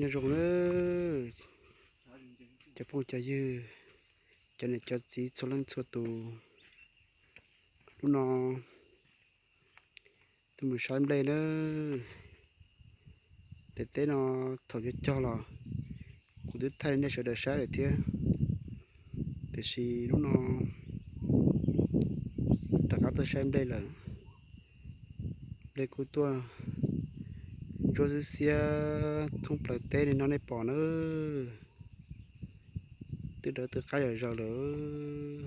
Nyob zoo nawb cov phooj cov ywg, cov niam cov txiv txhua leej txhua tus. Hnub no tuaj mus saib nplej nawb. Daim teb no thaum cog cog los kuv twb thaij nej sawv daws saib lawm thiab, tiam sis hnub no rov qab tuaj saib nplej lawm. Nplej kuj tuaj ntsuab xiab xiab thoob plaws teb li no nej pom nawb. Twb dawb twb qab zom zaws lawm.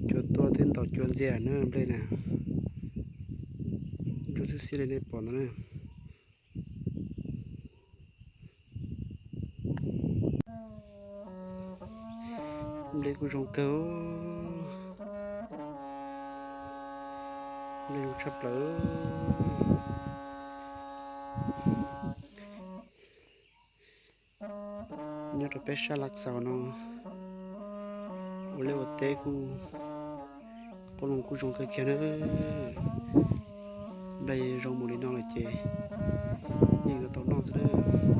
Cua tuaj twb ntaus cua ntxiag na nplej na. Ntsuab xiab xiab li nej pom ntawd na. Nplej kuj zoo kawg, nplej zoo tshaj plaws. Nyob rau peb sab Lav Xaus no, ua liaj ua teb kuj qoob loo kuj zoo kawg kiag na. Nplej zoo mus li no lawm ces yeej yuav tau noj xwb na.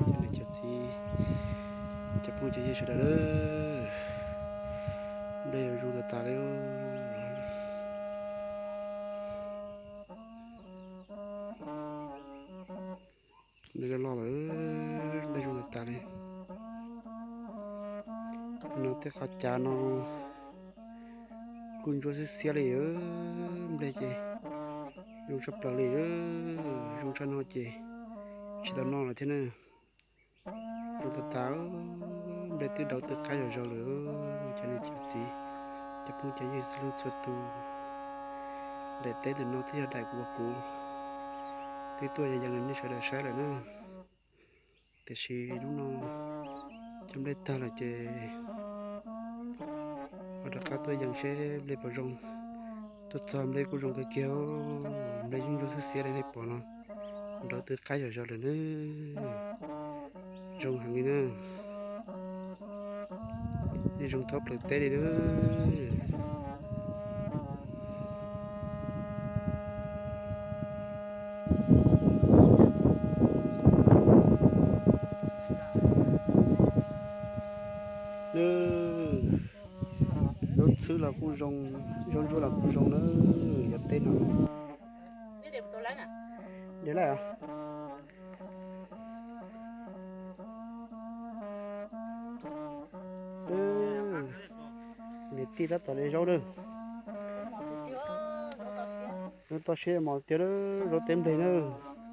Cov niam cov txiv, cov phooj cov ywg sawv daws, nplej yuav zoo tas tas li. Nplej loj loj lawm, nplej zoo tas tas li. No tej qhov cav no kuj ntsuab xiab xiab li, nplej ces zoo tshaj plaws li, zoo tshaj no ces tsis tau noj lawm thiab na. Zoo tas tas, nplej twb dawb twb qab zom zaws lawm. Cov niam cov txiv, cov phooj cov ywg txhua leej txhua tus, daim teb ntawm no twb yog daim uas kuv twb tuaj yees li nej sawv daws saib lawm na. Tiam sis hnub no cov nplej tag lawm ces ho rov qab tuaj yees seb nplej puas zoo. Tuaj txog nplej kuj zoo kawg kiag, nplej yeej ntsuab xiab xiab li nej pom no, dawb twb qab zom zaws lawm na. Zoo heev li na. Yeej zoo thoob plaws teb li lawm. Zaub txhwb los kuj zoo, zaub ntsuab los kuj zoo na, yog teb no. De lawm. Niam tij tab tom de zaub na. Zaub toj siab mos tiag, zaub teb npleg na.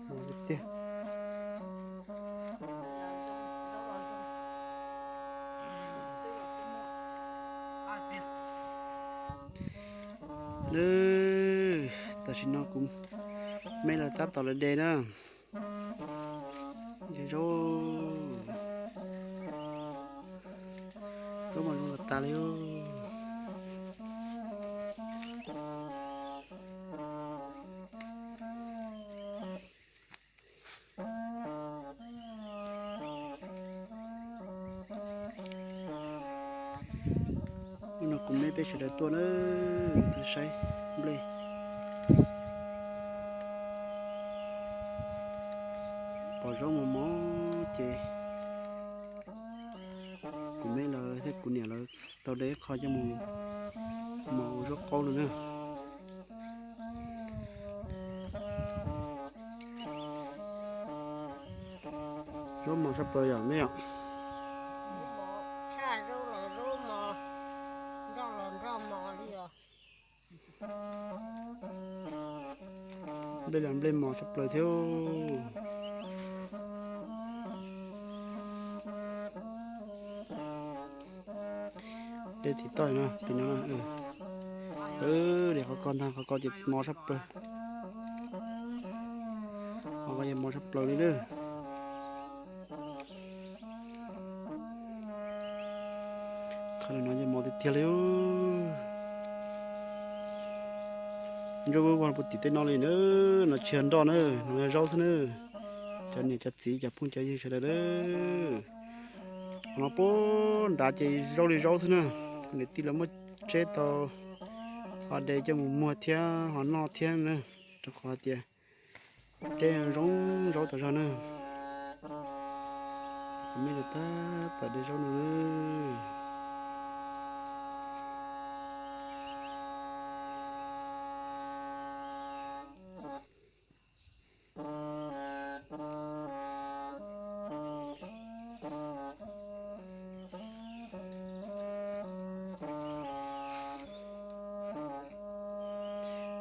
Mos tiag. Tam sim no kuv me lawv tab tom lawv de na. Zaub, zaub mas zoo tas tas li. Hnub no kuv me peb sawv daws tuaj na, tuaj saib nplej. Pom zaub mos mos ces kuv me lawv thiab kuv niam lawv tau de ib qho coj mus mos ua zaub qaub no na. Zaub mos tshaj plaws yom me yom. Nplej los nplej mos tshaj plaws thiab. De tim toj no, tim no, de qhov ko ntag, qhov ko ces mos tshaj plaws. Qhov ko ces mos tshaj plaws li lawm. Qhov no ces mos tiag tiag li. Zaub puag tim tej no li na, no tsis yog nroj na, no yog zaub xwb na. Cov niam cov txiv cov phooj cov ywg sawv daws, qhov no puag nrad ces zaub li zaub xwb na. Niam tij lawv muab tseb tau ho de coj mus muag thiab ho noj thiab na, rau qhov hais tias Dej zoo zaub tas zog na. Me tag tom de zaub no.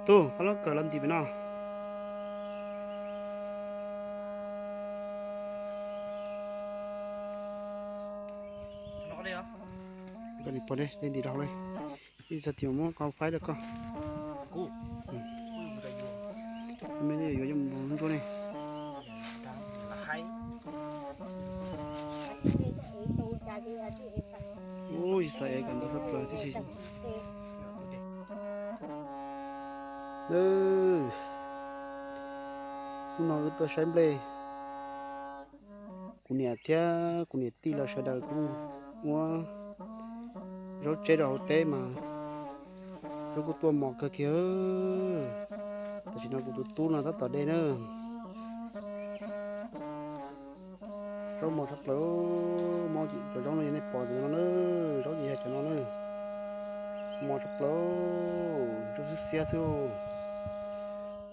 Tub, koj lub kawm los ntim pem no. Koj nim pog ne, ntim rau hauv li. Ib txog tim muab koj faib rau koj. Me yuav yuav mus ntsuab ne. Ub, xav ev kom ntau tshaj plaws tib si. Hnub no wb tuaj saib nplej. Kuv niam thiab kuv niam tij los sawv daws kuj muab zaub tseb rau hauv teb mas zaub kuj tuaj mos kawg kiag. Tam sim no kuv tus tub no tab tom de na. Zaub mos tshaj plaws, muab cov zaub no nej pom ntawm no na, zaub ces yog cov no na. Mos tshaj plaws, zaub xiab xiab xwb.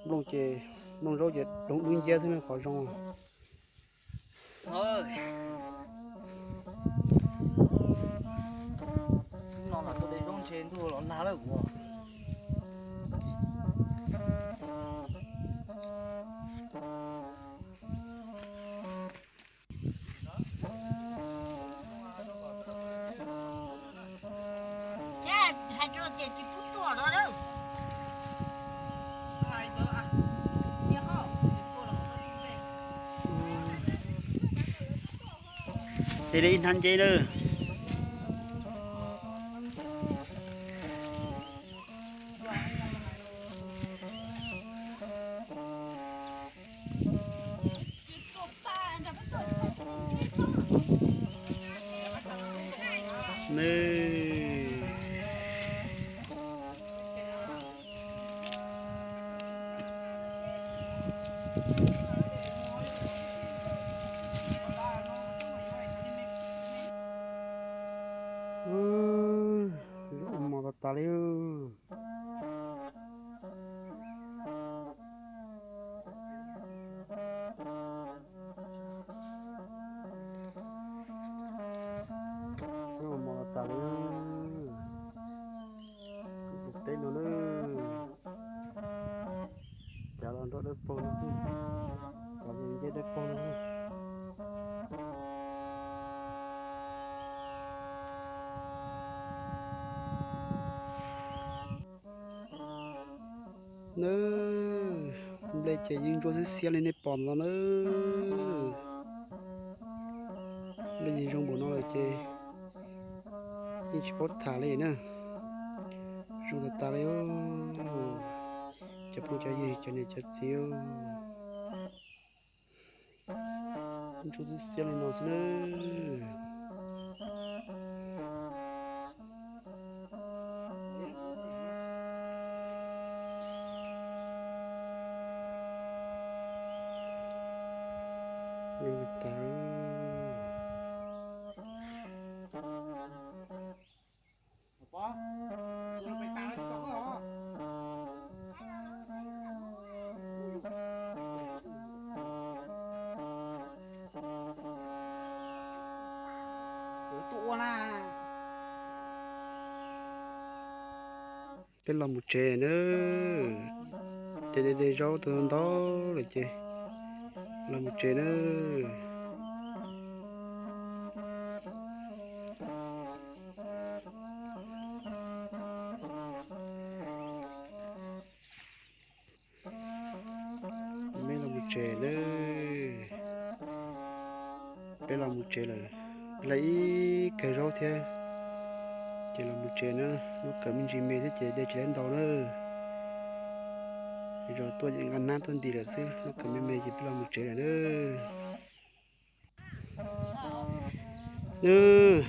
Nplooj ces, nplooj zaub ces doob dub nciab xwb qhov zoo. Hnub no mas tuaj de zaub ntshe ntuj los nag lawm ua. Ces li ib hnab nce lawm. Nws zaub mos tas tas li. Zaub mos tas li. Teb no na, cav los nrog dawb paug no xwb, cav los nce dawb paug no xwb. Nawb, nplej ces yeej ntsuab xiab xiab li nej pom no nawb. Nplej ces zoo npaum no lawm ces yeej tsis paub tham li na. Zoo tas tas li, cov phooj cov ywg, cov niam cov txiv. Ntsuab xiab xiab li no xwb nawb. Peb los mus tsev nawb. Ces de de zaub tau ntau lawm ces los mus tsev nawb. Peb los mus tsev nawb. Peb los mus tsev lawm, lawv ib kawm zaub thiab, ces los mus tsev na. Lub kawm me ntsis me thiab ces de tsis tau ntau na. Zos tuaj ces nqa hnab tuaj ntim lawm xwb, lub kawm me me ces peb los mus tsev lawm na. Nawb,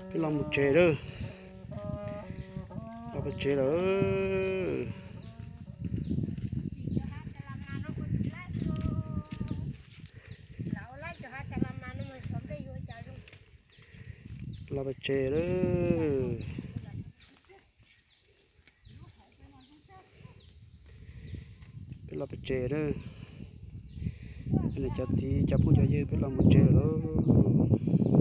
peb los mus tsev lawm. Los pem tsev lawm. Los pem tsev lawm. Peb los pem tsev lawm. Cov niam cov txiv cov phooj cov ywg, peb los mus tsev lawm.